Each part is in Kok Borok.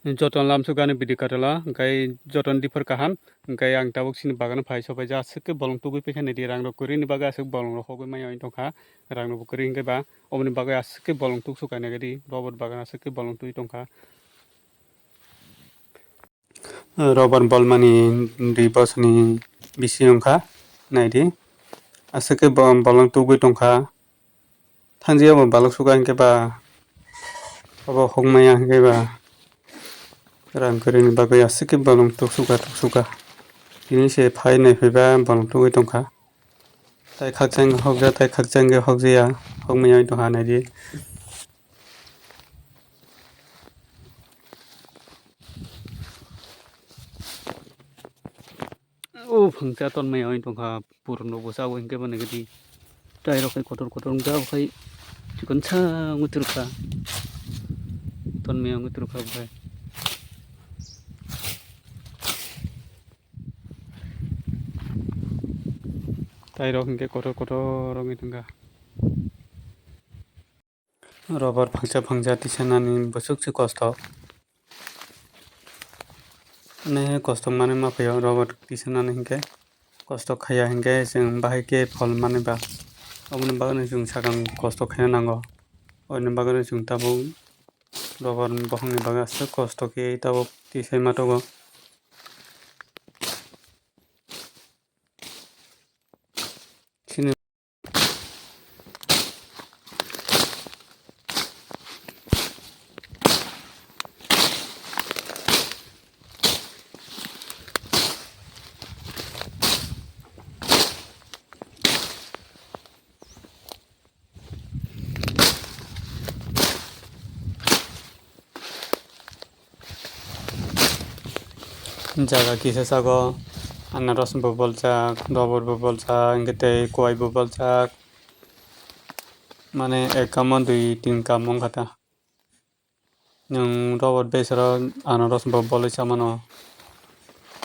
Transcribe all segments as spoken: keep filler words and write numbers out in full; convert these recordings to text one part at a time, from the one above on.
Joton lamsuk ani bidi katala, hwnkhe joton diphar kaham, hwnkhe ang tabuk chini bagano phai sopai ja aswk khe bolong tugui paikha naidi, rang rok kwrwini bagwi aswk bolong rok hogwi maya wng tongkha, rang rok bo kwrwi hwnkhe ba oboni bagwi aswk khe bolong tuksuk kainai di, rubber bagan aswk khe bolong tugui tongkha. Rubber bolmani dui bosoni bisi wngkha, naidi aswk khe bo-, bolong tugui tongkha. Thangjaya bo balok suka hinkhe ba, obo hokmaya hinkhe ba, rang kwrwini bagwi aswk khe bolong tuksuka tuksuka. Tini se phai naiphaiba bolong tugwi tongkha. Tai khakchang hokjak, tai khakchang khe hokjaya, hokmaya wng tongkha naidi. O phangsa tonmaya wng tongkha, puron rok bo sa o hinkhe bo naikhe di. Tai rok khai kotor kotor wng jak khai chikon sa wngwi twrwkha. Tonmaya wngwi twrwkha bo khai. Tai rok hinkhe kotor kotor wngwi tongkha. Rubber phangsa phangsa tisanani bwswk se kosto. Ane kosto manwi ma phaio rubber tisanani hinkhe. Kosto khaiya hinkhe chwng bahai khe phol manwi ba. Oboni bagwino chwng sakang kosto khaina nango. Oboni bagwino chwng tabuk rubber bokhokni bagwi aswk kosto khe tabuk tisai ma tongo. Chini Jaga kisa sago anaros bo boljak, dobor bo boljak, hingke tei kuai bo boljak. Mane ek kamo dui tin kam wngkha ta. Nwng robot besero anaros bo bolwi chamano.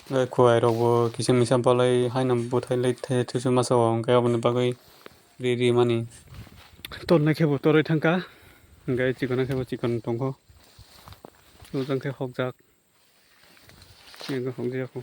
Tei kuai rok bo kisa misa bolwi haino bwthai lai the thusu masa o, hingke aboni bagwi ri ri mani. Tornai khe bo torwi thangkha, hingke chikon khe bo chikon tongkho. Sujang khe hokjak. Chiyang khe hokjak kho.